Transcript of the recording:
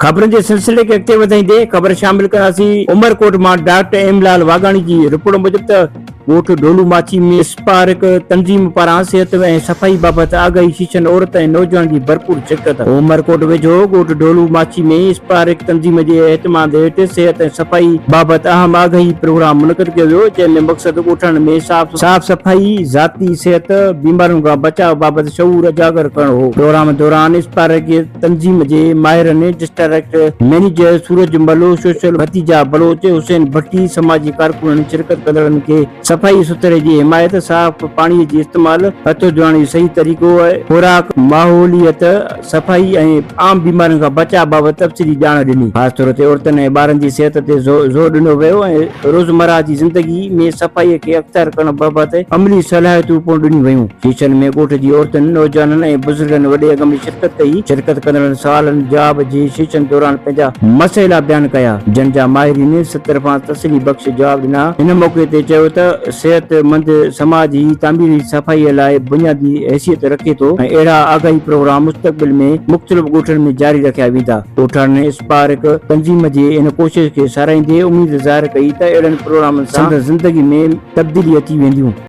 خبرن جي سلسلي کي اڳتي وڌائيندي خبر شامل ڪنداسين عمرڪوٽ مان ڊاڪٽر ايم لال واگاڻي جي رپورٽ موجب ته ڳوٺ ڍولو ماڇي ۾ اسپارڪ تنظيم پاران صحت ۽ صفائي بابت آگاهي شيشن عورت ۽ نوجوانن جي ڀرپور شرڪت. عمرڪوٽ ويجهو ڳوٺ ڍولو ماڇي ۾ اسپارڪ تنظيم جي اهتمام هيٺ صحت ۽ صفائي بابت اهم آگاهي پروگرام منعقد ڪيو ويو جنهن ۾ مقصد ڳوٺاڻن ۾ صاف صفائي، ذاتي صحت، بيمارين کان بچاء بابت شعور اجاگر ڪرڻ هو. پروگرام دوران اسپارڪ تنظيم جي ماهرن district manager Suraj Malloh, social Khatija Baloch, Hussain Bhatti, سماجي ڪارڪنن شرڪت ڪندڙن کي صفائي سٿري جي حمايت، صاف پاڻي جي استعمال، هٿ ڌوئڻ جو صحيح طريقو، خوراڪ، ماحوليت، صفائي ۽ عام بيمارين کان بچاء بابت تفصيلي ڄاڻ ڏني. خاص طور تي عورتن ۽ ٻارن جي صحت تي زور ڏنو ويو ۽ روزمرهه جي زندگي ۾ صفائي کي اختيار ڪرڻ بابت عملي صلاحيتون پڻ ڏنيون ويون. سيشن ۾ ڳوٺ جي عورتن، نوجوانن ۽ بزرگن وڏي انگ ۾ شرڪت ڪئي. شرڪت ڪندڙن سوالن جواب جي سيشن دوران پنهنجا مسئلا بيان ڪيا، جن جا ماهرين طرفان تسلي بخش جواب ڏنا. هن موقعي تي چيو ته صحت مند سماج ئي تعميري صفائي لاء بنيادي حيثيت رکي ٿو ۽ اهڙا آگاهي پروگرام مستقبل ۾ مختلف ڳوٺن ۾ جاري رکيا ويندا. ڳوٺاڻن اسپارڪ تنظيم جي ان ڪوشش کي ساراهيندي اميد ظاهر ڪئي ته اهڙن پروگرامن سان سندس زندگي ۾ تبديلي اچي وينديون.